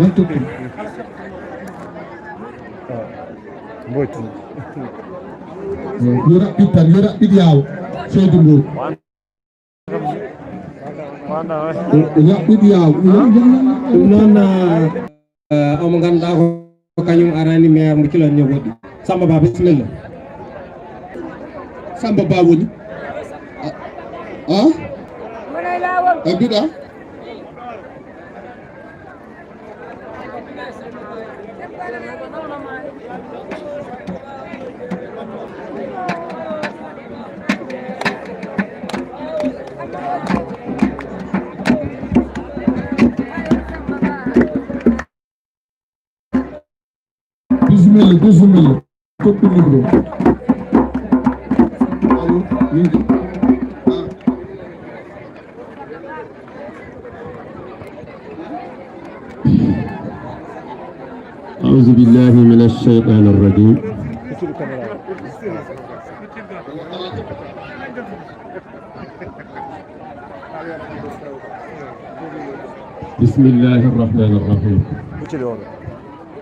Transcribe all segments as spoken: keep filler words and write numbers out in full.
Wattu ɗum. Mboyti. Yo raɓɓit tan, yo raɓɓit yaaw. Seydi Mbow. Wanda, wanda. Yo raɓɓit yaaw. Ɗum noon, eh, omo ngannduɗaa ko kañum arani maire mo Ciloñ ño woɗɗi. Samba Ba, bisimilla. Samba Ba woni? Ah? Ah? A mbiɗa? Bisimilla, bisimilla. Toɓɓe micro. Allo, min. Ah. أعوذ بالله من الشيطان الرجيم. بسم الله الرحمن الرحيم.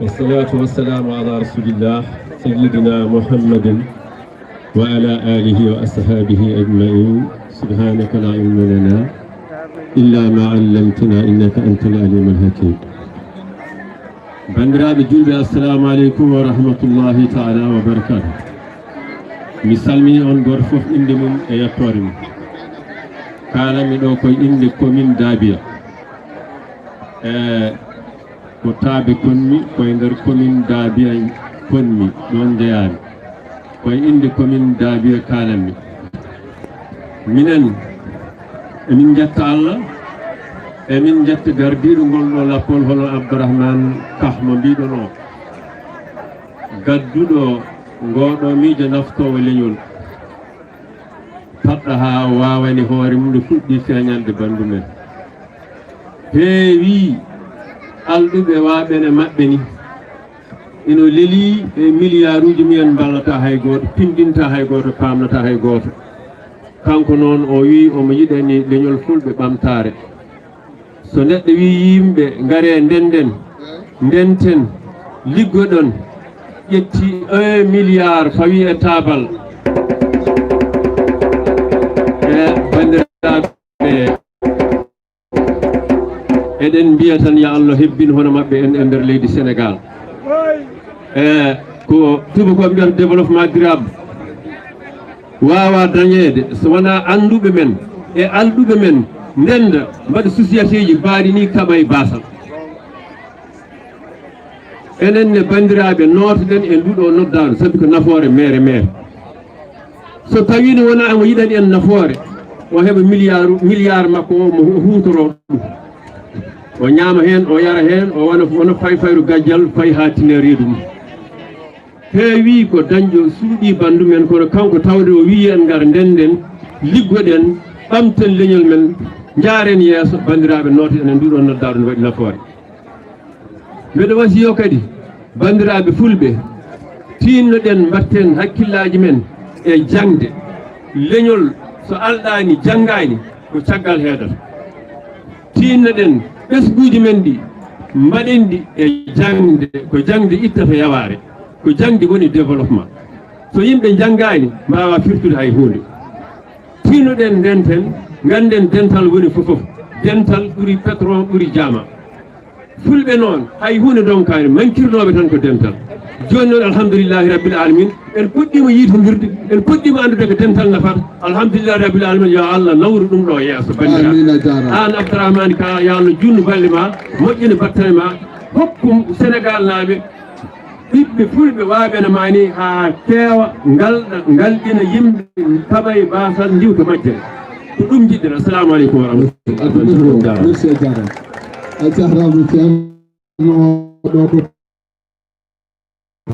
والصلاة والسلام على رسول الله سيدنا محمد وعلى آله وأصحابه أجمعين. سبحانك لا علم لنا إلا ما علمتنا إنك أنت العليم الحكيم. Banndiraaɓe juulɓe, assalamu aleykum wa rahmatullahi taala wa barakatuh. Mi salmini on gooto fof innde mum e yettoore mum. Kaalanmi ɗo koye innde commune Dabiya. E ko Taabe konmi, koye nder commune Dabiya konmi, ɗon njeyaami. Koye innde commune Dabiya kaalanmi. Minen, emin njetta Allah, emin njetta gardiiɗo ngol ɗo lappol hono Abdourahmane Kah mo mbiɗon o. Gadduɗo ngoo ɗo miijo naftoowo leñol. Paɗɗa haa waawani hoore mum nde fuɗɗi feeñande banndum en. Heewii alɗuɓe waaɓe ne maɓɓe ni. Ino lelii e miliyaaruuji mumen mballataa hay gooto, pinndintaa hay gooto, paamnataa hay gooto. Kanko noon o wii omo yiɗani leñol fulɓe ɓamtaare. So neɗɗo wii yimɓe ngaree ndenden, ndenten, liggoɗon, ƴetti un milliard fawi e taabal. E banndiraaɓe, eɗen mbiya tan yo Allah hebbin hono maɓɓe en e nder leydi Sénégal. E ko tubakooɓe mbiyata développement durable waawaa dañeede so wonaa annduɓe men e alɗuɓe men ndennda, mbaɗa sociétéeji mbaaɗi nii kaɓa e baasal. Enen ne banndiraaɓe nootoɗen e nduɗo noddaandu sabi ko nafoore meere meere. So tawiino wonaa omo yiɗani en nafoore, o heɓa miliyaaru, miliyaar makko o mo hu-, huutoroo ɗum. O ñaama heen, o yara heen, o wona, wona fayfayru gajjal, fay haa tine reedu mum. Heewii ko dañjo suuɗii banndum en, kono kanko tawde o wii en ngar ndennden, liggoɗen, ɓamten leñol men, njaaren yeeso, banndiraaɓe nootoɗen e nduɗo noddaandu no waɗi nafoore. Mbeɗa wasiyo kadi, banndiraaɓe fulɓe, tiinnoɗen mbaɗten hakkillaaji men e jaŋde. Leñol so alɗaani, janngaani, ko caggal heedata. Tiinnoɗen ɓesnguuji men ɗi, mbaɗen ɗi e jaŋde, ko jaŋde ittata yawaare, ko jaŋde woni développement. So yimɓe njanngaani, mbaawaa firtude hay huunde. Tinnoɗen ndenten, ngannden dental woni fof fof. Dental ɓuri pétrole, ɓuri jaama. Fulɓe noon, hay huunde ndonkaani, mankirnooɓe tan ko dental. Jooni noon, alhamdulillahi rabbil alamin, en puɗɗiima yiitondirde, en puɗɗiima anndude ko dental nafata. Alhamdulillahi rabbil alamin, yo Allah nawru ɗum ɗo yeeso, banndiraaɓe. Amiin, a jaaraama. Aan Abdourahmane Ka, yo Allah juutnu balɗe ma, moƴƴina battane ma, hokku Sénégal naaɓe ɓiɓɓe fulɓe waawɓe no maa ni haa keewa, ngalɗa, ngalɗina yimɓe, kaɓa e baasal, ndiwta majjere. Ko ɗum njiɗɗen. Assalamu aleykum wa rahmatullahi. Merci, a jaaraama. A jaaraama, Ceerno. Ɗo ko